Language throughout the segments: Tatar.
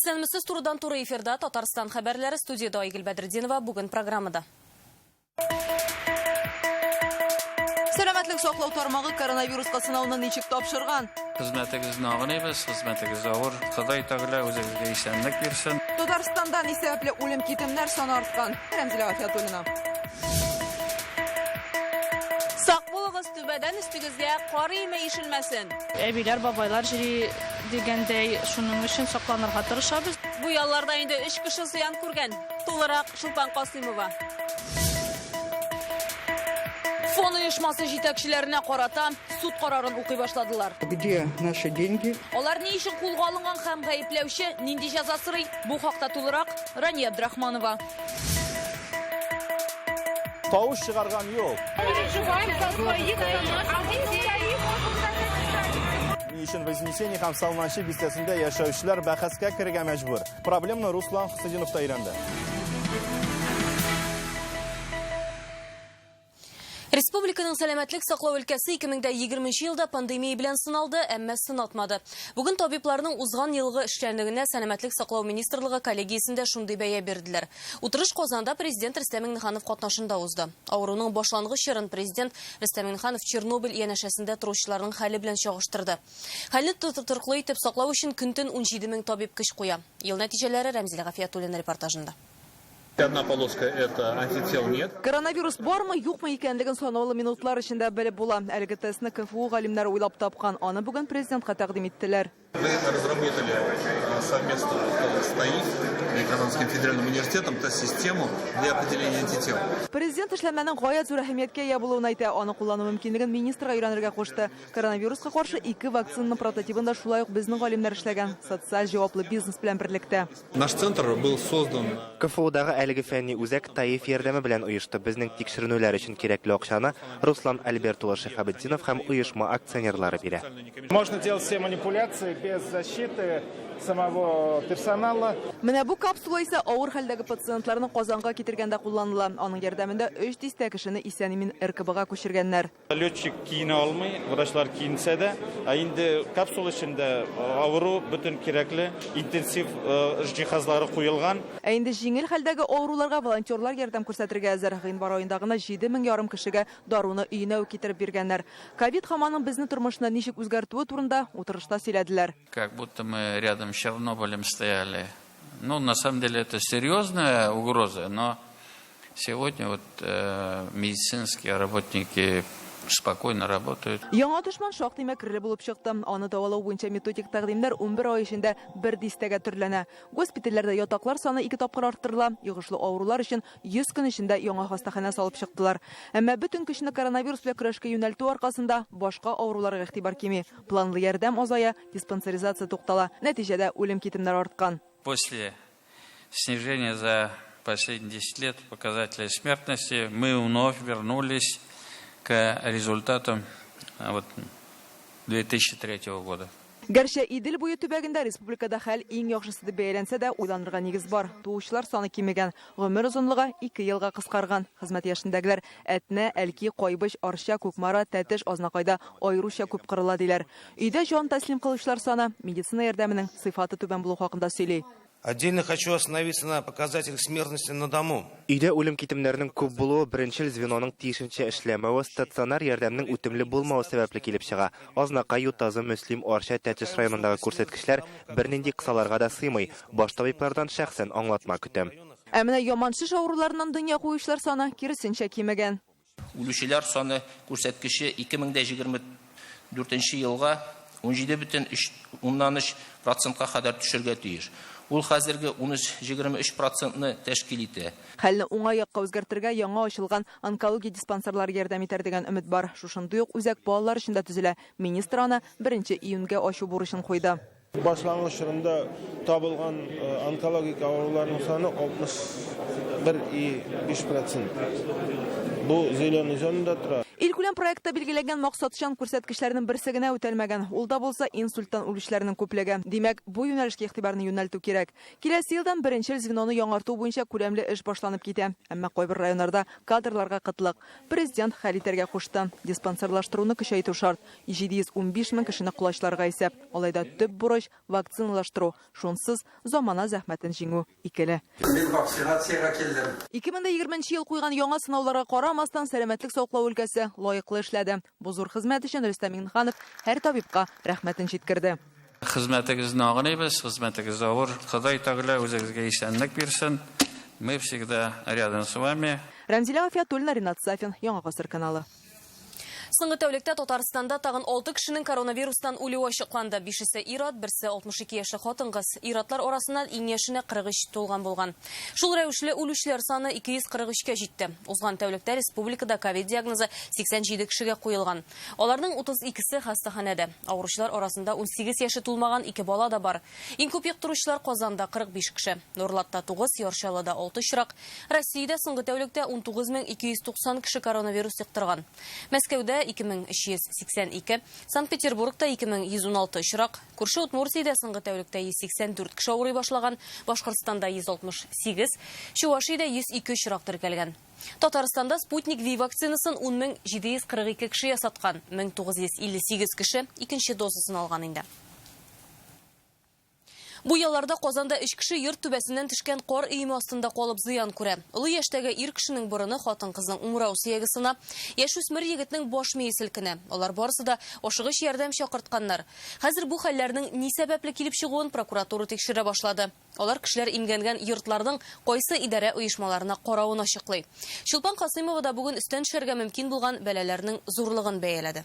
Исәнмесез, турыдан-туры эфирда Татарстан хәбәрләре, студиядә Айгөл Бәдретдинова, бүген программада. Сәламәтлек саклау тармагы коронавируска сынауны ничек тапшырган? Хезмәтегезне аңлыйбыз, хезмәтегез авыр. Ходай Тәгалә үзегезгә исәнлек бирсен. Татарстанда ни сәбәпле үлем-китемнәр саны арткан? Рәмзилә Гафиятуллина. Сак булыгыз, түбәдән өстегезгә кар өеме ишелмәсен. Әбиләр, бабайлар җыри дигәндәй, шуның өчен сакланырга тырышабыз. Бу ялларда инде өч кеше зыян күргән. Тулырак Чулпан Касыймова. Фон оешмасы җитәкчеләренә карата суд карарын укый башладылар. Где наши деньги? Алар ни өчен кулга алынган һәм гаепләүче нинди җәза сорый? Бу хакта тулырак Рания Абдрахманова. Тавыш чыгарган юк. Ни өчен Вознесение һәм Салманчы бистәсендә яшәүчеләр бәхәскә керергә мәҗбүр? Проблеманы Руслан Хөсәенов та өйрәнде. Республиканың сәламәтлек саклау өлкәсе 2020 елда пандемия белән сыналды, әмма сынатмады. Бүген табибларның узган елгы эшчәнлегенә Сәламәтлек саклау министрлыгы коллегиясендә шундый бәя бирделәр. Утырыш Казанда президент Рөстәм Миңнеханов катнашында узды. Авыруның башлангыч чорын президент Рөстәм Миңнеханов Чернобыль янәшәсендә торучыларның хәле белән чагыштырды. Хәлне тотрыклы итеп саклау өчен көн-төн 17 мең табиб көч куя. Ел нәтиҗәләре Рәмзилә Гафиятуллина репортажында. Одна полоска это антител нет. Коронавирус бармы, юкмы икәнлеген санаулы минутлар эчендә белеп була. Әлеге тестны КФУ галимнәре уйлап тапкан. Аны бүген президентка тәкъдим иттеләр. Мы разработали совместно с ТАИФ и Казанским федеральным университетом тест-систему для определения антител. Президент эшләнмәнең гаять зур әһәмияткә ия булуын әйтә. Аны куллану мөмкинлеген министрга өйрәнергә кушты. Коронавируска каршы ике вакцинаның прототибын да шулай ук безнең галимнәр эшләгән, социаль җаваплы бизнес белән берлектә. Наш центр был создан. КФУдагы әлеге фәнни үзәк ТАИФ ярдәме белән оешты. Безнең тикшеренүләр өчен кирәкле акчаны Руслан Альберт улы Шиһабетдинов һәм оешма акционерлары бирә. Можно делать все манипуляции без защиты самого персонала. Менә бу капсула исә авыр хәлдәге пациентларны Казанга китергәндә кулланыла. Аның ярдәмендә өч дистә кешене исән-имин РКБга күчергәннәр. Летчик киенә алмый, врачлар киенсә дә, ә инде капсула эчендә авыру бөтен кирәкле интенсив эш җиһазлары куелган. Ә инде җиңел хәлдәге авыруларга волонтерлар ярдәм күрсәтергә әзер. Гыйнвар аенда гына 7 мең ярым кешегә даруны өенә үк китереп биргәннәр. Ковид һәм аның безне тормышны ничек үзгәртүе турында утырышта сөйләделәр. Как будто мы рядом с Чернобылем стояли. Ну, на самом деле это серьезная угроза, но Сегодня вот э, медицинские работники спокойно работают. Яңа дошман шактый мәкерле булып чыкты. Аны дәвалау буенча методик тәкъдимнәр 11 ай эчендә бер дистәгә төрләнә. Госпитальләрдә ятаклар саны ике тапкыр арттырыла. Йогышлы авырулар өчен 100 көн эчендә яңа хастаханә салып чыктылар. Әмма бөтен көчне коронавирус белән көрәшкә юнәлтү аркасында башка авыруларга игътибар кими. Планлы ярдәм азая, диспансеризация туктала. Нәтиҗәдә үлем-китемнәр арткан. После снижения за последние 10 лет показателей смертности мы вновь вернулись к результатам вот, 2003 года. Гәрчә Идел буе төбәгендә республикада хәл иң яхшысы дип бәяләнсә дә, уйланырга нигез бар. Туучылар саны кимегән, гомер озынлыгы ике елга кыскарган. Хезмәт яшендәгеләр Әтнә, Әлки, Кайбыч, Арча, Кукмара, Тәтеш, Азнакайда аеруча күп кырыла, диләр. Өйдә җан тәслим кылучылар саны медицина ярдәменең сыйфаты түбән булу хакында сөйли. Отдельно хочу остановиться на показателях смертности на дому. Өйдә үлем-китемнәрнең күп булуы беренчел звеноның тиешенчә эшләмәве, стационар ярдәмнең үтемле булмавы сәбәпле килеп чыга. Азнакай, Ютазы, Мөслим, Арча, Тәтеш районындагы күрсәткечләр бернинди кысаларга да сыймый. Баш табиблардан шәхсән аңлатма көтәм. Ә менә яман шеш авыруларыннан дөнья куючылар саны, киресенчә, кимегән. Үлүчеләр саны күрсәткече 2024 нче елга 17,3 процентка кадәр төшергә тиеш. Ул хәзерге 13,23 процентны тәшкил итә. Хәлне уңай якка үзгәртергә яңа ачылган онкология диспансерлары ярдәм итәр дигән өмет бар. Шушындый ук үзәк балалар өчен дә төзелә. Министр аны беренче июньгә ачу бурычын куйды. Башлангыч чорында табылган онкологик авыруларның саны 61,5 процент. Бу зеленый зонада тора. Илкүләм проектта билгеләнгән максатчан күрсәткечләрнең берсе генә үтәлмәгән. Ул да булса инсульттан үлүчеләрнең күплеге. Димәк, бу юнәлешкә игътибарны юнәлтү кирәк. Киләсе елдан беренчел звеноны яңарту буенча күләмле эш башланып китә. Әмма кайбер районнарда кадрларга кытлык. Президент хәл итәргә кушты. Диспансерлаштыруны көчәйтү шарт. 715 мең кешене колачларга исәп. Алай да төп бурыч вакциналаштыру. Шунсыз замана зәхмәтен җиңү икеле. Мин вакцинациягә килдем. 2020 ел куйган яңа сынауларга карамастан, сәламәтлек саклау өлкәсе лаеклы эшләде. Бу зур хезмәт өчен Рөстәм Миңнеханов һәр табибка рәхмәтен җиткерде. Хезмәтегезне аңлыйбыз, хезмәтегез авыр. Ходай Тәгалә үзегезгә исәнлек бирсен. Мы всегда рядом с вами. Рәмзилә Гафиятуллина, Ринат Сафин, Яңа Гасыр каналы. Соңгы тәүлектә Татарстанда тагын 6 кешенең коронавирустан үлүе ачыкланды. Бишесе ир-ат, берсе 62 яшьлек хатын-кыз. Ир-атлар арасыннан иң яшенә 43 тулган булган. Шул рәвешле үлүчеләр саны 243-кә җитте. Узган тәүлектә республикада ковид диагнозы 87 кешегә куелган. Аларның 32-се хастаханәдә. Авыручылар арасында 18 яше тулмаган 2 бала да бар. Иң күп йоктыручылар Казанда 45 кеше. Нурлатта 9, Яр Чаллыда 6 очрак. Россиядә соңгы тәүлектә 19290 кеше коронавирус йоктырган. Мәскәүдә 2382, Санкт-Петербургта 2116 очрак, күрше Удмуртиядә соңгы тәүлектә 184 кеше авырый башлаган, Башкортстанда 168, Чувашиядә 102 очрак теркәлгән. Татарстанда Спутник Ви вакцинасын 10742 кеше ясаткан, 1958 кеше икенче дозасын алган инде. Бу ялларда Казанда 3 кеше йорт түбәсеннән төшкән кар өеме астында калып зыян күрә. Олы яшьтәге ир кешенең борыны, хатын-кызның умрау сөяге сына, яшүсмер егетнең баш мие селкенә. Алар барысы да ашыгыч ярдәм чакыртканнар. Хәзер бу хәлләрнең ни сәбәпле килеп чыгуын прокуратура тикшерә башлады. Алар кешеләр имгәнгән йортларның кайсы идарә оешмаларына каравын ачыклый. Чулпан Касыймова да бүген өстән төшәргә мөмкин булган бәлаләрнең зурлыгын бәяләде.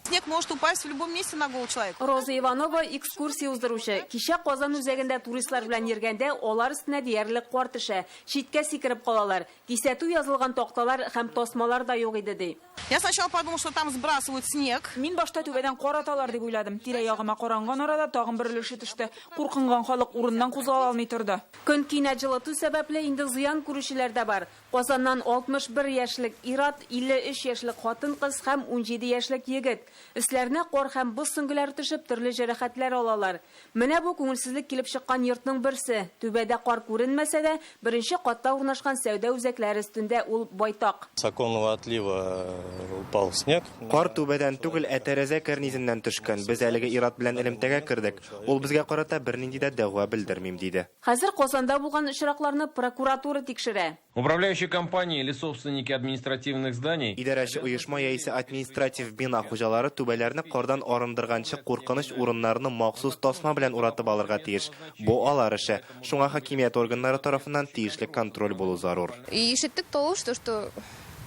Снег может упасть в любом месте на голову человека. Роза Иванова экскурсия уздыручы. Кичә Казан үзәгендә туристлар белән йөргәндә алар өстенә диярлек кар төшә. Читкә сикереп калалар. Кисәтү язылган такталар һәм тасмалар да юк иде ди. Я сначала подумал, что там сбрасывают снег. Мин башта түбәдән кар аталар дип уйладым. Тирә-ягыма каранган арада тагын бер өлеше төште. Куркынган халык урыннан кузгала алмый торды. Көн кинәт җылыту сәбәпле инде зыян күрүчеләр дә бар. Казаннан 61 яшьлек ир-ат, 53 яшьлек хатын-кыз һәм 17 яшьлек егет. Өсләренә кар һәм боз сөңгеләре төшеп, төрле җәрәхәтләр алалар. Менә бу күңелсезлек килеп чыккан йортның берсе. Түбәдә кар күренмәсә дә, беренче катта урнашкан сәүдә үзәкләре өстендә ул байтак. С оконного отлива упал снег. Кар түбәдән түгел, ә тәрәзә карнизеннән төшкән. Без әлеге ир-ат белән элемтәгә кердек. Ул безгә карата бернинди дә дәгъва белдермим, диде. Хәзер Казанда булган очракларны прокуратура тикшерә. Управляющие компании или собственники административных зданий Идарәче оешма яисә административ бина хуҗалары түбәләрне кардан арындырганчы куркыныч урыннарны махсус тасма белән уратып алырга тиеш. Бу алар эше. Шуңа хакимият органнары тарафыннан тиешле контроль булу зарур. И ишеттек тавыш, то что,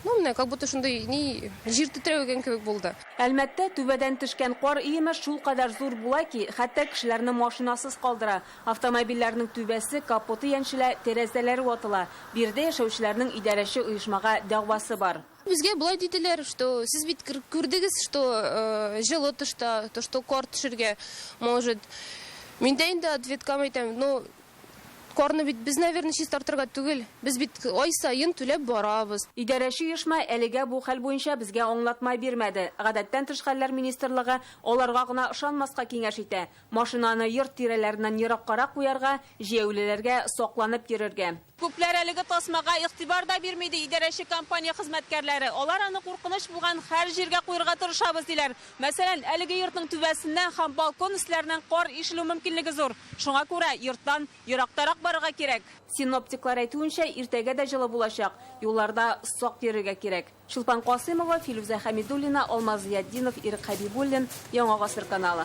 ну, менә как будто шундый ни җир тетрәгән кебек булды. Әлмәттә түбәдән төшкән кар өеме шулкадәр зур була ки, хәтта кешеләрне машинасыз калдыра. Автомобильләрнең түбәсе, капоты яньчелә, тәрәзәләре ватыла. Биредә яшәүчеләрнең идарәче оешмага дәгъвасы бар. Безгә болай диделәр, что сез бит күрдегез, что җылы тышта, то что кар төшергә может. Мин дә инде ответка әйтәм, ну, карны бит без, наверное, чистартырга түгел. Без бит ай саен түләп барабыз. Идарәче оешма әлегә бу хәл буенча безгә аңлатма бирмәде. Гадәттән тыш хәлләр министрлыгы аларга гына ышанмаска киңәш итә. Машинаны йорт тирәләреннән ераккарак куярга, җәяүлеләргә сакланып йөрергә. Күпләр әлеге тасмага игътибар да бирми ди идарәче компания хезмәткәрләре. Алар аны куркыныч булган һәр җиргә куярга тырышабыз диләр. Мәсәлән, әлеге йортның түбәсеннән һәм балкон өсләреннән кар ишелү мөмкинлеге зур. Шуңа күрә йорттан ерактарак барырга кирәк. Синоптиклар әйтүенчә, иртәгә дә җылы булачак. Юлларда сак йөрергә кирәк. Чулпан Касыймова, Филүзә Хәмидуллина, Алмаз Зиятдинов, Ирек Хәбибуллин, Яңа Гасыр каналы.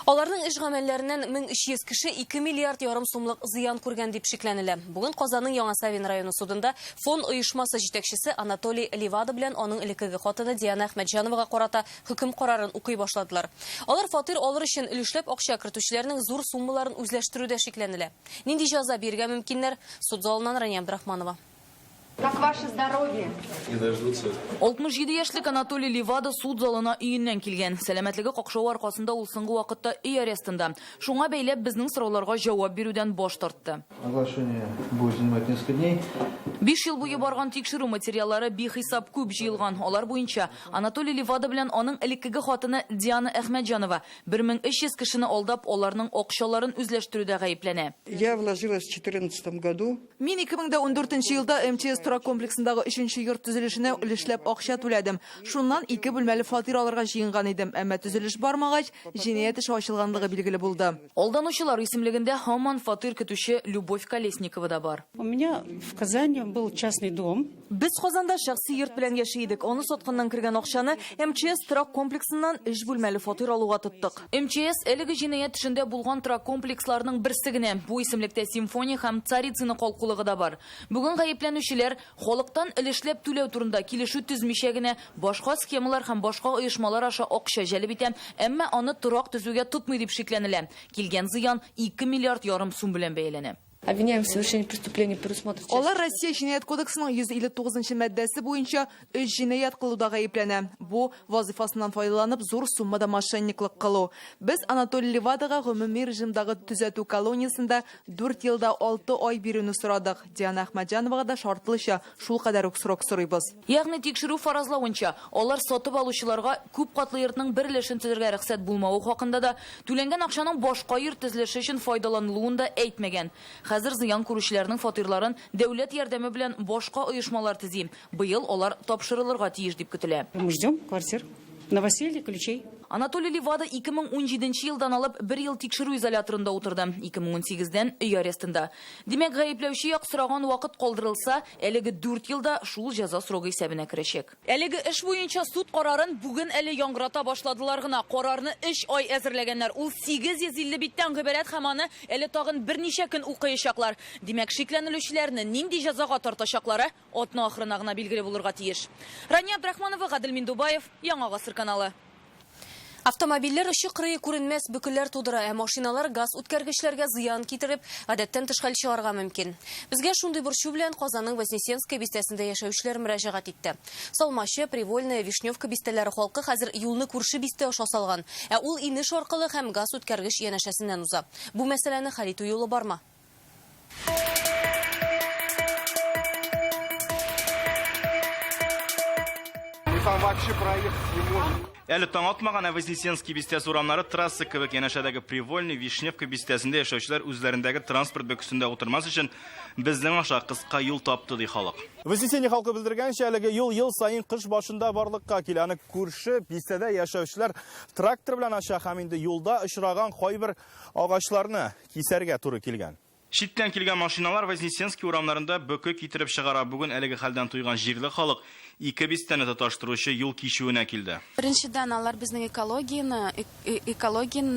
Аларның эш гамәлләреннән 1300 кеше 2 миллиард ярым сумлык зыян күргән дип шикләнелә. Бүген Казанның Яңа Савин районы судында фонд оешмасы җитәкчесе Анатолий Левада белән аның элеккеге хатыны Диана Әхмәтҗановага карата хөкем карарын укый башладылар. Алар фатир алыр өчен өлешләп акча кертүчеләрнең зур суммаларын үзләштерүдә шикләнелә. Нинди җәза бирергә мөмкиннәр? Суд залыннан Рания Абдрахманова. Как ваше здоровье? Не дождутся. 67 яшьлек Анатолий Левада суд залына өеннән килгән. Сәламәтлеге какшау аркасында ул соңгы вакытта өй арестында. Шуңа бәйләп безнең сорауларга җавап бирүдән баш тартты. Оглашение будет занимать несколько дней. 5 ел буе барган тикшерү материаллары бихисап күп җыелган. Алар буенча Анатолий Левада белән аның элеккеге хатыны Диана Әхмәтҗанова 1300 кешене алдап, аларның акчаларын үзләштерүдә гаепләнә. Я вложилась в 2014 году. Мин 2014 елда МЧС торак комплексындагы 3нче йорт төзелешенә өлешләп акча түләдем. Шуннан 2 бүлмәле фатир алырга җыенган идем, әмма төзелеш бармагач, җинаять эше ачылганлыгы билгеле булды. Алданучылар исемлегендә һаман фатир көтүче Любовь Колесникова да бар. У меня в Казани был частный дом. Без Казанда шәхси йорт белән яши идек. Аны сатканнан кергән акчаны МЧС торак комплексыннан 3 бүлмәле фатир алуга тоттык. МЧС әлеге җинаять эшендә булган торак комплексларының берсе генә. Бу исемлектә Симфония һәм Царицыно калкулыгы да бар. Бүген гаепләнүчеләр халыктан өлешләп түләү турында килешү төзмичә генә башка схемалар һәм башка оешмалар аша акча җәлеп итә, әмма аны торак төзүгә тотмый дип шикләнелә. Килгән зыян 2 миллиард ярым сум белән бәяләнә. Обвиняем в совершении преступления, предусмотренных Алар Россия Җинаять кодексының 159 маддәсе буенча 3 җинаять кылуда гаепләнә. Бу вазифасыннан файдаланып зур суммада мошенниклык кылу. Без Анатолий Левадага гомуми режимдагы төзәтү колониясендә 4 елда 6 ай бирүне сорадык. Диана Әхмәтҗановага да шартлыча шул кадәр үк срок сорыйбыз. Ягъни тикшерү фаразлавынча, алар сатып алучыларга күп катлы йортның бер өлешен төзергә рөхсәт булмавы хакында да, түләнгән акчаның башка йорт төзелеше өчен файдаланылуын да әйтмәгән. Хәзер зыян күрүчеләрнең фатирларын дәүләт ярдәме белән башка оешмалар төзи. Быел алар тапшырылырга тиеш дип көтелә. Мы ждем квартир. Новоселье, ключей. Анатолий Левада 2017 елдан алып бер ел тикшерү изоляторында утырды. 2018-дән өй арестында. Димәк, гаепләүче як сораган вакыт калдырылса, әлеге 4 елда шул җәза срогы исәбенә керәчәк. Әлеге эш буенча суд карарын бүген әле яңгырата башладылар гына. Карарны 3 ай әзерләгәннәр. Ул 850 биттән гыйбарәт һәм аны әле тагын берничә көн укыячаклар. Димәк, шикләнелүчеләрне нинди җәзага тартачаклары атна ахырына гына билгеле булырга тиеш. Рания Абдрахманова, Гадел Миндубаев, Яңа Гасыр каналы. Автомобильләр очы кырые күренмәс бөкеләр тудыра, ә машиналар газ үткәргечләргә зыян китереп, гадәттән тыш хәл чыгарга мөмкин. Безгә шундый борчу белән Казанның Вознесенская бистәсендә яшәүчеләр мөрәҗәгать итте. Салмачы, Привольная, Вишневка бистәләре халкы хәзер юлны күрше бистә аша салган, ә ул инеш аркылы һәм газ үткәргеч янәшәсеннән уза. Бу мәсьәләне хәл итү юлы бармы? Там вообще проехать не можем. Әле таң атмаган, ә Вознесенский бистәсе урамнары трасса кебек. Янәшәдәге Привольный, Вишневка бистәсендә яшәүчеләр үзләрендәге транспорт бөкесендә утырмас өчен безнең аша кыска юл тапты, ди халык. Вознесенье халкы белдергәнчә, әлеге юл ел саен кыш башында барлыкка килә. Аны күрше бистәдә яшәүчеләр трактор белән аша һәм инде юлда очраган кайбер агачларны кисәргә туры килгән. Читтән килгән машиналар Вознесенский урамнарында бөке китереп чыгара. Бүген әлеге хәлдән туйган җирле халык ике бистәне тоташтыручы юл кичүенә килде. Беренчедән, алар безнең экологияне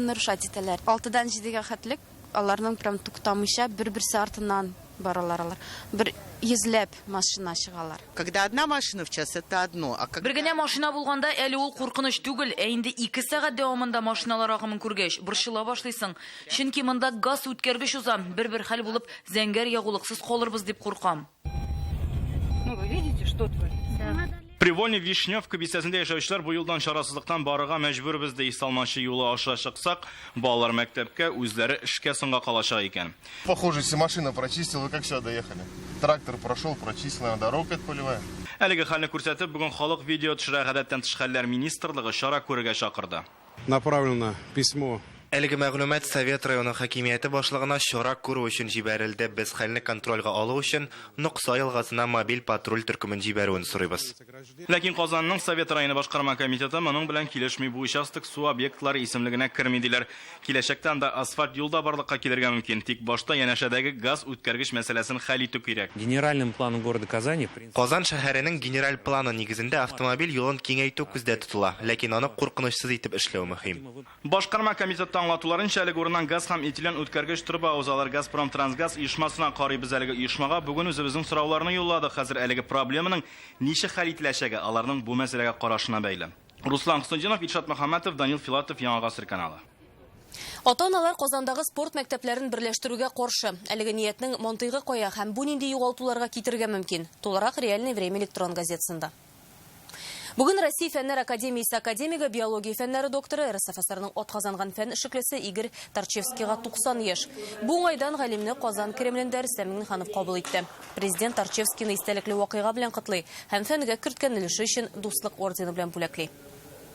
нарушать итәләр. 6-дан 7-гә хәтлек аларның прям туктамыйча бер-берсе артыннан баралар алар. Бер йөзләп машина чыгалар. Когда одна машина в час, это одно. А когда Бер генә машина булганда әле ул куркыныч түгел, ә инде 2 сәгать дәвамында машиналар агымын күргәч, борчыла башлыйсың. Чөнки монда газ үткәргеч уза, бер-бер хәл булып, зәңгәр ягулыксыз калырбыз дип куркам. Ну, вы видите, что творится? Привольный, Вишневка бистәсендә яшәүчеләр бу юлдан чарасызлыктан барырга мәҗбүрбез ди. Салмачы юлы аша чыксак, балалар мәктәпкә, үзләре эшкә соңга калачак икән. Похоже, если машина прочистила, вы как сюда доехали? Трактор прошел, прочистил, наверное, дорога это полевая. Әлеге хәлне күрсәтеп, бүген халык видео төшерә. Гадәттән тыш хәлләр министрлыгы чара күрергә чакырды. Направлено письмо. Әлеге мәгълүмат Совет районы хакимияте башлыгына чара күрү өчен җибәрелде. Без хәлне контрольгә алу өчен Нокса елгасына мобиль патруль төркемен җибәрүен сорыйбыз. Ләкин Казанның Совет районы башкарма комитеты моның белән килешми. Бу участок су объектлары исемлегенә керми диләр. Киләчәктә анда асфальт юл да барлыкка килергә мөмкин. Тик башта янәшәдәге газ үткәргеч мәсьәләсен хәл итү кирәк. Генеральным планом города Казани, в принципе, Казан шәһәренең генераль планы нигезендә автомобиль юлын киңәйтү күздә тотыла, ләкин аны куркынычсыз итеп эшләү мөһим. Башкарма комитетта аңлатуларынча, әлеге урыннан газ һәм этилен үткәргеч торба узалар. Газпром Трансгаз оешмасына карыйбыз. Әлеге оешмага бүген үзебезнең сорауларны юлладык. Хәзер әлеге проблеманың ничек хәл ителәчәге аларның бу мәсьәләгә карашына бәйле. Руслан Хөснетдинов, Илшат Мөхәммәтов, Данил Филатов, Яңа Гасыр каналы. Ата-аналар Казандагы спорт мәктәпләрен берләштерүгә каршы. Әлеге ниятнең мантыйгы кая һәм бу нинди югалтуларга китерергә мөмкин? Тулырак Реальное время электрон газетасында. Бүген Россия Фәннәр академиясе академигы, биология фәннәре докторы, РСФСРның атказанган фән эшлеклесе Игорь Тарчевскийга 90 яшь. Бу уңайдан галимне Казан Кремлендә Рөстәм Миңнеханов кабул итте. Президент Тарчевскийны истәлекле вакыйга белән котлый һәм фәнгә керткән өлеше өчен Дуслык ордены белән бүләкли.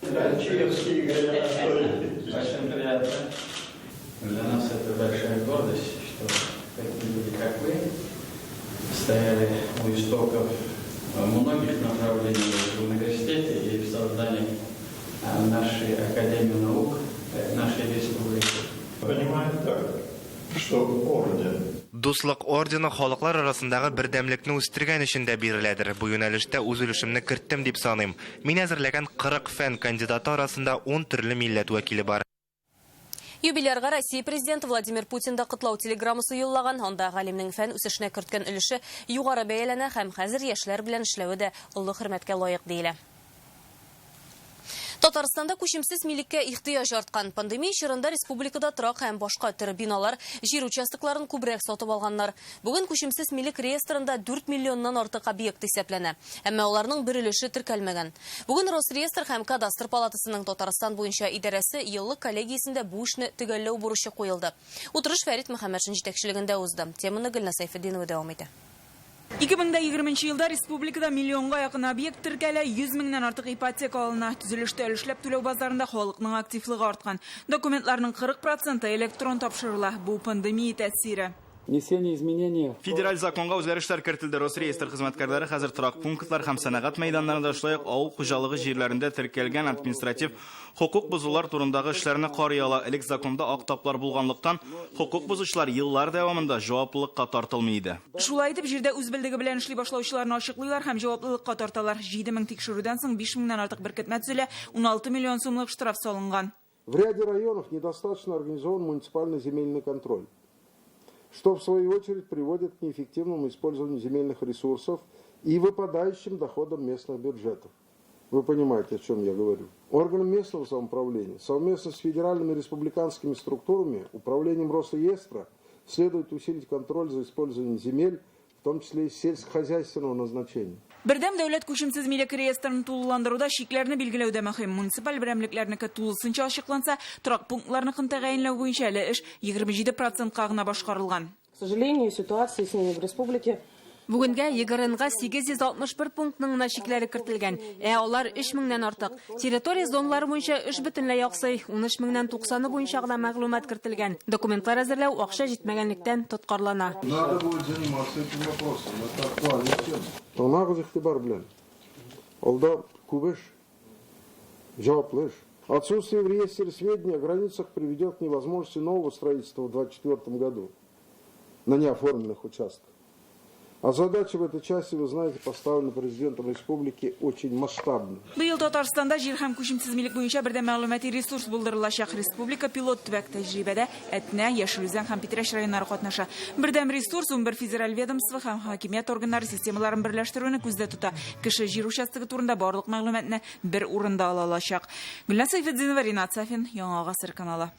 Тарчевский Игорь Анатольевич. Очень приятно. Для нас это большая гордость, что такие люди, как вы, стояли у истоков многих направлений в университете и в создании нашей Академии наук, нашей республики. Понимаю так, что орден Дуслык ордены халыклар арасындагы бердәмлекне үстергән өчен дә биреләдер. Бу юнәлештә үз өлешемне керттем дип саныйм. Мин әзерләгән 40 фән кандидаты арасында 10 төрле милләт вәкиле бар. Юбилярга Россия президенты Владимир Путин да котлау телеграммасы юллаган. Анда галимнең фән үсешенә керткән өлеше югары бәяләнә һәм хәзер яшьләр белән эшләве дә олы хөрмәткә лаек диелә. Татарстанда күчемсез милеккә ихтыяҗ арткан. Пандемия чорында республикада торак һәм башка төр биналар, җир участокларын күбрәк сатып алганнар. Бүген күчемсез милек реестрында 4 миллионнан артык объект исәпләнә. Әмма аларның бер өлеше теркәлмәгән. Бүген Росреестр һәм Кадастр палатасының Татарстан буенча идарәсе еллык коллегиясендә бу эшне төгәлләү бурычы куелды. Утырыш Фәрит Мөхәммәтшин җитәкчелегендә узды. Теманы Гөлназ Сәйфетдинова дәвам итә. 2020 елда республикада миллионга якын объект теркәлә, 100 меңнән артык ипотека алына. Төзелештә өлешләп түләү базарында халыкның активлыгы арткан. Документларның 40% электрон тапшырыла. Бу пандемия тәэсире. Внесение изменений. Федераль законга үзгәрешләр кертелде. Росреестр хезмәткәрләре хәзер торак пунктлар һәм сәнәгать мәйданнарында, шулай ук авыл хуҗалыгы җирләрендә теркәлгән административ хокук бозулар турындагы эшләрне карый ала. Элек законда ак таплар булганлыктан, хокук бозучылар еллар дәвамында җаваплылыкка тартылмый иде. Шулай итеп, җирдә үз белдеге белән эшли башлаучыларны ачыклыйлар һәм җаваплылыкка тарталар. 7000 тикшерүдән соң 5000-нән артык беркетмә төзелә, 16 миллион сумлык штраф салынган. В ряде районов недостаточно организован муниципальный земельный контроль, что в свою очередь приводит к неэффективному использованию земельных ресурсов и выпадающим доходам местных бюджетов. Вы понимаете, о чем я говорю. Органам местного самоуправления совместно с федеральными и республиканскими структурами, управлением Росреестра, следует усилить контроль за использованием земель, в том числе и сельскохозяйственного назначения. Бердәм дәүләт күчемсез милек реестрын тулыландыруда чикләрне билгеләү дә мөһим. Муниципаль берәмлекләрнеке тулысынча ачыкланса, торак пунктларныкын тәгаенләү буенча әле эш 27%-ка гына башкарылган. К сожалению, ситуация с ними в республике. Бүгенгә ЕГРНга 861 пунктның гына чикләре кертелгән, ә алар 3000-нән артык. Территория зоналары буенча эш бөтенләй аксый, 13 меңнән 90-ы буенча гына мәгълүмат кертелгән. Документлар әзерләү акча җитмәгәнлектән тоткарлана. Надо будет заниматься этим вопросом. Это актуальная тема. Тыңлагыз игътибар белән. Алда күп эш, җаваплы эш. Отсутствие в реестре сведений о границах приведет к невозможности нового строительства в 2024 году на неоформленных участках. А задача в этой части, вы знаете, поставлена президентом республики очень масштабно. Быел Татарстанда җир һәм күчемсез милек буенча бердәм мәгълүмати ресурс булдырылачак. Республика пилот төбәк тәҗрибәдә Әтнә, Яшел Үзән һәм Питрәч районнары катнаша. Бердәм ресурс 11 федераль ведомство һәм хакимият органнары системаларын берләштерүне күздә тота. Кеше җир участогы турында барлык мәгълүматны бер урында ала алачак. Гөлназ Сәйфетдинова, Ринат Сафин, Яңа Гасыр каналы.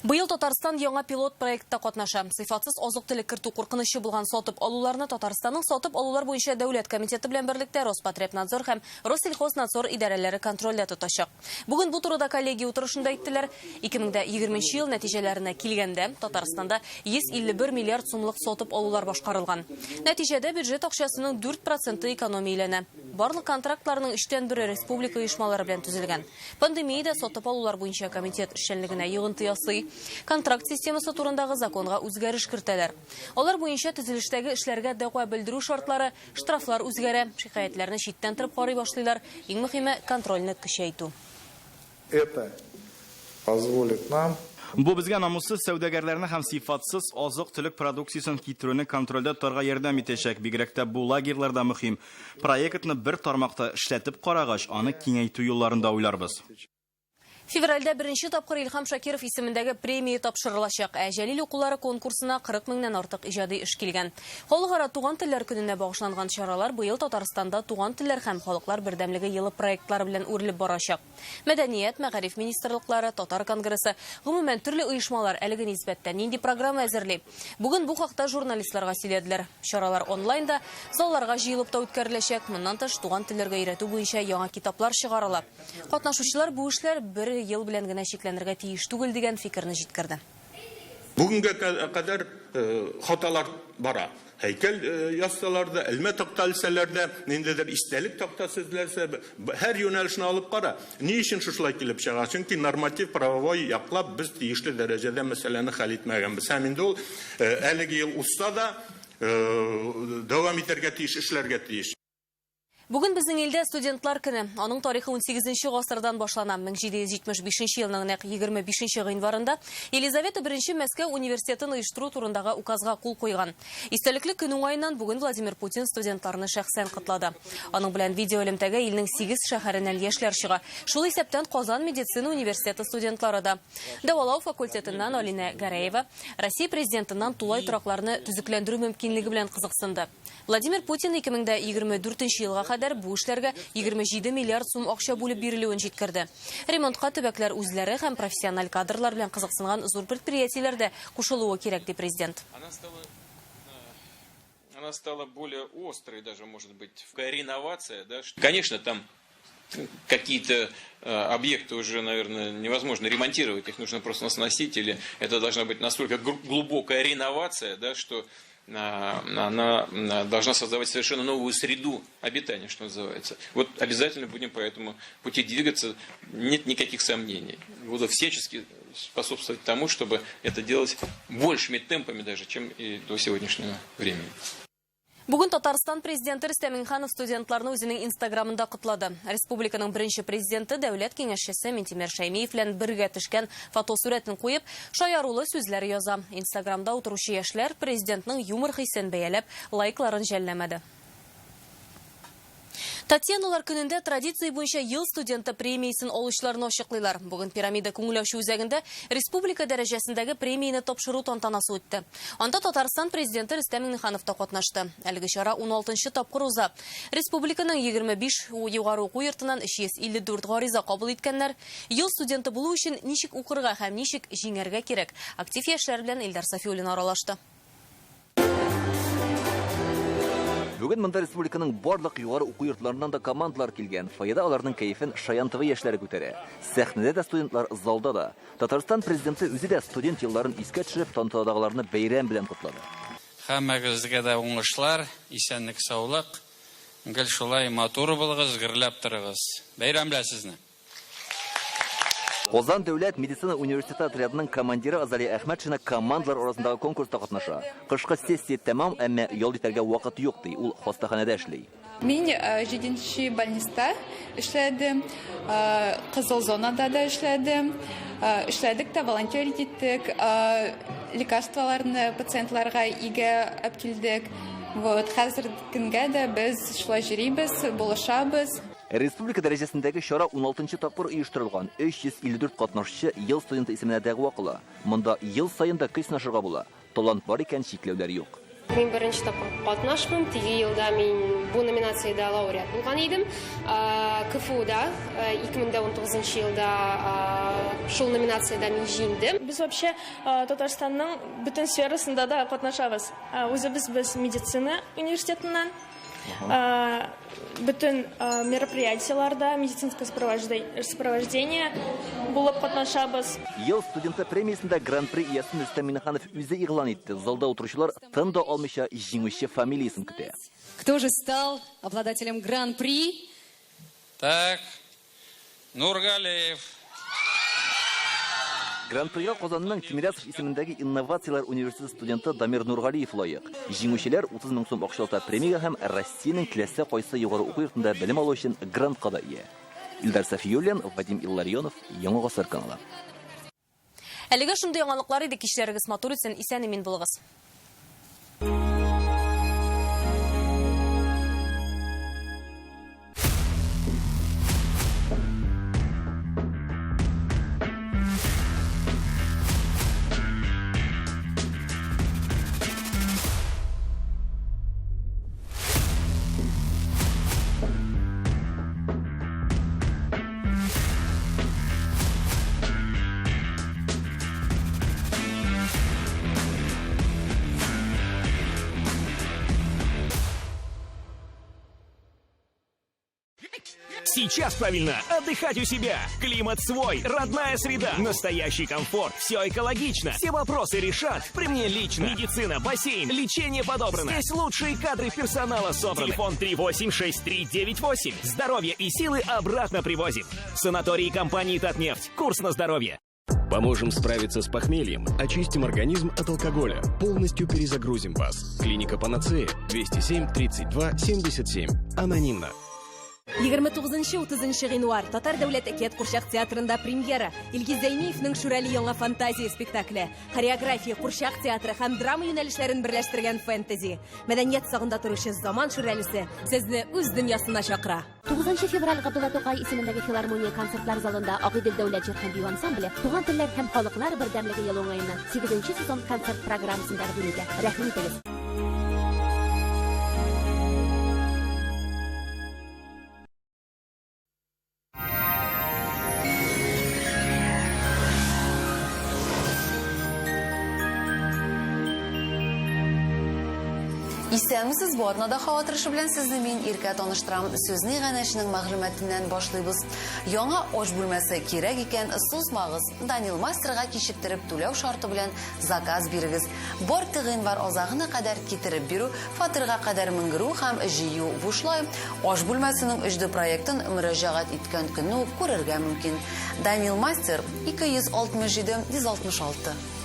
Быел Татарстан яңа пилот проектта катнаша. Сыйфатсыз азык-төлек кертү куркынычы булган сатып алуларны Татарстанның сатып алулар буенча дәүләт комитеты белән берлектә Роспотребнадзор һәм Россельхознадзор идарәләре контрольдә тотачак. Бүген бу турыда коллегия утырышында әйттеләр. 2020 ел нәтиҗәләренә килгәндә Татарстанда 151 миллиард сумлык сатып алулар башкарылган. Нәтиҗәдә бюджет акчасының 4% экономияләнә. Барлык контрактларның өчтән бере республика оешмалары белән төзелгән. Пандемия дә сатып алулар буенча комитет эшчәнлегенә йогынты ясый. Контракт системасы турындагы законга үзгәреш кертәләр. Алар буенча төзелештәге эшләргә дәгъва белдерү шартлары, штрафлар үзгәрә, шикаятьләрне читтән торып карый башлыйлар. Иң мөһиме контрольне көчәйтү. Это позволит нам Бу безгә намуссыз сәүдәгәрләрне һәм сыйфатсыз азык-төлек продукциясен китерүне контрольдә тотарга ярдәм итәчәк. Бигрәк тә бу лагерьларда мөһим. Проектны бер тармакта эшләтеп карагач, аны киңәйтү юлларын да уйларбыз. Февральдә беренче тапкыр Илһам Шакиров исемендәге премия тапшырылачак. Ә Җәлил укулары конкурсына 40 меңнән артык иҗади эш килгән. Халыкара туган телләр көненә багышланган чаралар быел Татарстанда Туган телләр һәм халыклар бердәмлеге елы проектлары белән үрелеп барачак. Мәдәният, мәгариф министрлыклары, Татар конгрессы, гомумән, төрле оешмалар әлеге нисбәттә нинди программа әзерли? Бүген бу хакта журналистларга сөйләделәр. Чаралар онлайн да, залларга җыелып та үткәреләчәк. Моннан тыш, туган телләргә өйрәтү буенча яңа китаплар чыгарыла. Катнашучылар бу эшләр бер ел белән генә чикләнергә тиеш түгел дигән фикерне җиткерде. Бүгенгә кадәр хаталар бара. Һәйкәл ясасалар да, элмә такта элсәләр дә, ниндидер истәлек тактасы эзләсә, һәр юнәлешне алып кара. Ни өчен шушылай килеп чыга? Чөнки норматив правовой яклап без тиешле дәрәҗәдә мәсьәләне хәл итмәгәнбез. Һәм инде ул әлеге ел узса да, дәвам итәргә тиеш, эшләргә тиеш. Бүген безнең илдә студентлар көне. Аның тарихы 18 гасырдан башлана. 1775 елның нәкъ 25 гыйнварында Елизавета I Мәскәү университетын оештыру турындагы указга кул куйган. Истәлекле көн уңаеннан бүген Владимир Путин студентларны шәхсән котлады. Аның белән видеоэлемтәгә илнең 8 шәһәреннән яшьләр чыга. Шул исәптән Казан медицина университеты студентлары да. Дәвалау факультетыннан Алинә Гәрәева Россия президентыннан тулай торакларны төзекләндерү мөмкинлеге белән кызыксынды. Владимир Путин 2024 елга кадәр бу эшләргә 27 миллиард сум акча бүлеп бирелүен җиткерде. Ремонтка төбәкләр үзләре һәм профессиональ кадрлар белән кызыксынган зур предприятиеләр дә кушылуы кирәк, ди президент. Она стала более острой даже, может быть, реновация, да? Конечно, там какие-то объекты уже, наверное, невозможно ремонтировать, их нужно просто сносить, или это должна быть настолько глубокая реновация, да, что она должна создавать совершенно новую среду обитания, что называется. Вот обязательно будем по этому пути двигаться, нет никаких сомнений. Буду всячески способствовать тому, чтобы это делать большими темпами даже, чем и до сегодняшнего времени. Бүген Татарстан президенты Рөстәм Миңнеханов студентларны үзенең Инстаграмында котлады. Республиканың беренче президенты дәүләт киңәшчесе Минтимер Шәймиев белән бергә төшкән фотосурәтен куеп, шаярулы сүзләр яза. Инстаграмда утыручы яшьләр президентның юмор хисен бәяләп, лайкларын жәлләмәде. Татьяналар көнендә традиция буенча ел студенты премиясен алучыларны ачыклыйлар. Бүген Пирамида күңел ачу үзәгендә республика дәрәҗәсендәге премияне тапшыру тантанасы үтте. Анда Татарстан президенты Рөстәм Миңнеханов та катнашты. Әлеге чара 16 тапкыр уза. Республиканың 25 югары уку йортыннан 354 гариза кабул иткәннәр. Ел студенты булу өчен ничек укырга һәм ничек җиңәргә кирәк? Актив яшьләр белән Илдар Сафиуллин аралашты. Бүген монда республиканың барлык югары уку йортларыннан да командалар килгән. Фойеда аларның кәефен Шаян ТВ яшьләре күтәрә. Сәхнәдә дә студентлар, залда да. Татарстан президенты үзе дә студент елларын искә төшереп, тантанадагыларны бәйрәм белән котлады. Һәммәгезгә дә уңышлар, исәнлек, саулык. Гел шулай матур булыгыз, гөрләп торыгыз. Бәйрәм белән сезне! Казан дәүләт медицина университеты отрядының командиры Азалия Әхмәтшина командалар арасындагы конкурста катнаша. Кышкы сессия тәмам, әмма ял итәргә вакыт юк, ди. Ул хастаханәдә эшли. Мин 7-нче больниста эшләдем, кызыл зонада да эшләдем. Эшләдек тә, волонтерить иттек, лекарстволарны пациентларга өйгә алып килдек. Вот, хәзер көнгә дә без шулай йөрибез, булышабыз. Республика дәрәҗәсендәге чара 16 тапкыр оештырылган. 354 катнашучы ел студенты исеменә дәгъва кыла. Монда ел саен да көч сынашырга була. Талант бар икән, чикләүләр юк. Мин беренче тапкыр катнашмыйм. Теге елда мин бу номинациядә лауреат булган идем. КФУда 2019 елда шул номинациядә мин җиңдем. Без вообще Татарстанның бөтен сферасында да катнашабыз. Үзебез без медицина университетыннан. Бөтен мероприятиеларда медицинское сопровождение булып катнашабыз. Ел студенты премиясендә гран-при иясен Рөстәм Миңнеханов үзе игълан итте. Залда утыручылар тын да алмыйча җиңүче фамилиясен көтә. Кто же стал обладателем гран-при? Так, Нургалиев. Гран-прига Казанның Тимирязев исемендәге инновацияләр университеты студенты Дамир Нургалиев лаек. Җиңүчеләр 30 мең сум акчалата премиягә һәм Россиянең теләсә кайсы югары уку йортында белем алу өчен грантка да ия. Илдар Сафиуллин, Вадим Илларионов, Яңа Гасыр каналы. Әлегә шундый яңалыклар иде. Кичләрегез матур үтсен, исән-имин булыгыз. Сейчас правильно отдыхать у себя. Климат свой, родная среда, настоящий комфорт, все экологично. Все вопросы решат при мне лично. Медицина, бассейн, лечение подобрано. Здесь лучшие кадры персонала собраны. Телефон 386398. Здоровье и силы обратно привозим. Санатории компании «Татнефть». Курс на здоровье. Поможем справиться с похмельем, очистим организм от алкоголя, полностью перезагрузим вас. Клиника «Панацея», 207 32 77. Анонимно. 29-30 гыйнвар Татар дәүләт әкият курчак театрында премьера. Илгиз Зәйниевның Шүрәле яңа фантазия спектакле. Хореография, курчак театры һәм драма юнәлешләрен берләштергән фэнтези. Мәдәният сагында торучы заман Шүрәлесе сезне үз дөньясына чакыра. 9 февраль Габдулла Тукай исемендәге филармония концертлар залында Агыйдел дәүләт җыр һәм бию ансамбле Туган телләр һәм халыклар бердәмлеге елы уңаеннан 8 сезон концерт программасын тәкъдим итә. Рәхим итегез. Исәнмесез, бу атнада һава торышы белән сезне мин Иркә таныштырам. Сүзне иганәченең мәгълүматыннан башлыйбыз. Яңа аш бүлмәсе кирәк икән, сузмагыз. Данил мастерга кичектереп түләү шарты белән заказ бирегез. Бар гыйнвар азагына кадәр китереп бирү, фатирга кадәр менгерү һәм җыю бушлай. Аш бүлмәсенең 3D проектын мөрәҗәгать иткән көнне үк күрергә мөмкин. Данил мастер 267 166.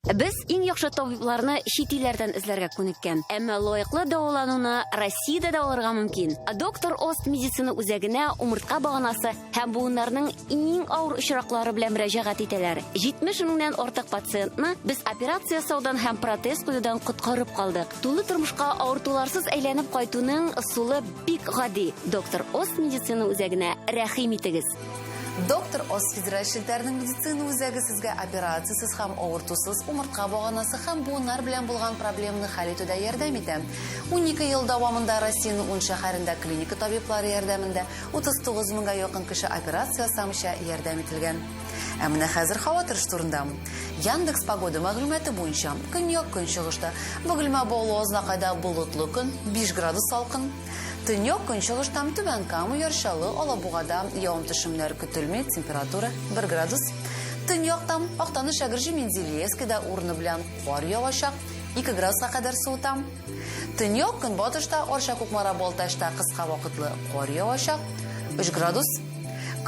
Без иң яхшы табибларны чит илләрдән эзләргә күнеккән. Әмма лаеклы дәвалануны Россиядә дә алырга мөмкин. Доктор Ост медицина үзәгенә умыртка баганасы һәм буыннарның иң авыр очраклары белән мөрәҗәгать итәләр. 70 меңнән артык пациентны без операция ясаудан һәм протез куюдан коткарып калдык. Тулы тормышка авыртуларсыз әйләнеп кайтуның ысулы бик гади. Доктор Ост медицина үзәгенә рәхим итегез. Доктор Ост федераль челтәренең медицина үзәге сезгә операциясез һәм авыртусыз умыртка баганасы һәм буыннар белән булган проблеманы хәл итүдә ярдәм итә. 12 ел дәвамында Россиянең 10 шәһәрендә клиника табиблары ярдәмендә 39 меңгә якын кеше операция ясамыйча ярдәм ителгән. Ә менә хәзер һава торышы турында. Яндекс погода мәгълүматы буенча көньяк көнчыгышта Бөгелмә Баулы Азнакайда болытлы көн, 5 градус салкын. Төньяк көнчыгышта Түбән Кама, Яр Чаллы, Алабугада явым-төшемнәр көтелми, температура 1 градус. Төньякта Актаныш, Әгерҗе, Менделеевскида урыны белән кар явачак, 2 градуска кадәр суыта. Төньяк көнбатышта Арча, Кукмара, Балтачта кыска вакытлы кар явачак, 3 градус.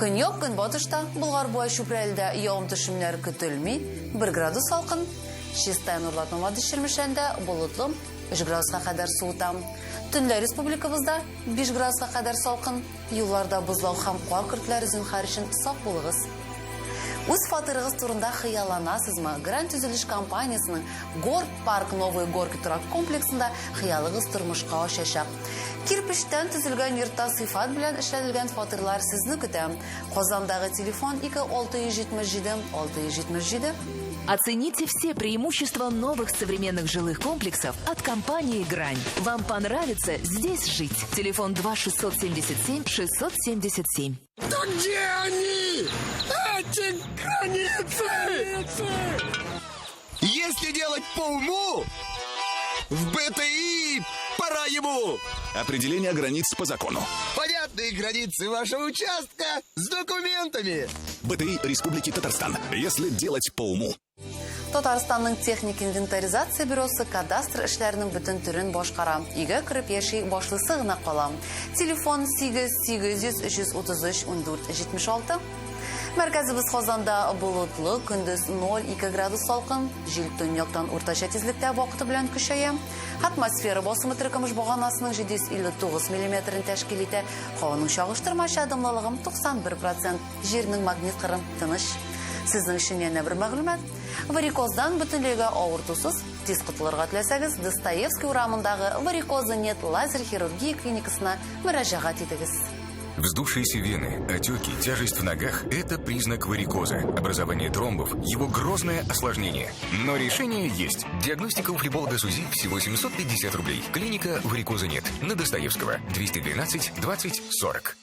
Көньяк көнбатышта Болгар, Буа, Чүпрәледә явым-төшемнәр көтелми, 1 градус салкын. Чистай, Нурлат, Мамадыш, Чирмешәндә болытлы, 3 градуска кадәр суыта. Төнлә республикабызда 5 градуска кадәр салкын. Юлларда бозлау һәм кар көртләре зинһар өчен сак булыгыз. Үз фатирыгыз турында хыялланасызмы? Гранд төзелеш компаниясенең Горд Парк Новые Горки торак комплексында хыялыгыз тормышка ашачак. Кирпечтән төзелгән йортта сыйфат белән эшләнелгән фатирлар сезне көтә. Казандагы телефон 2 677 677. Оцените все преимущества новых современных жилых комплексов от компании «Грань». Вам понравится здесь жить. Телефон 2 677 677. Да где они? Эти границы! Если делать по уму, в БТИ пора ему! Определение границ по закону. Понятные границы вашего участка с документами. БТИ Республики Татарстан. Если делать по уму. Татарстанның техник инвентаризация бюросы кадастр эшләренең бөтен төрен башкара. Өйгә кереп яши башлысы гына кала. Телефон 8 800 333 14 76. Мәркәзебез Казанда болытлы, көндез 0,2 градус салкын, җил төньяктан уртача тизлектә вакыты белән көчәя. Атмосфера басымы теркөмеш баганасының 759 миллиметрын тәшкил итә. Һаваның чагыштырмача дымлылыгы 91%. Җирнең магнит кыры тыныч. Сезнең өчен янә бер мәгълүмат. Варикоздан бөтенләйгә авыртусыз тиз котылырга теләсәгез, Достоевский урамындагы Варикоза нет лазер хирургия клиникасына мөрәҗәгать итегез. Вздувшиеся вены, отеки, тяжесть в ногах – это признак варикоза. Образование тромбов – его грозное осложнение. Но решение есть. Диагностика у флеболога СУЗИ всего 750 рублей. Клиника «Варикоза нет». На Достоевского. 212 20 40.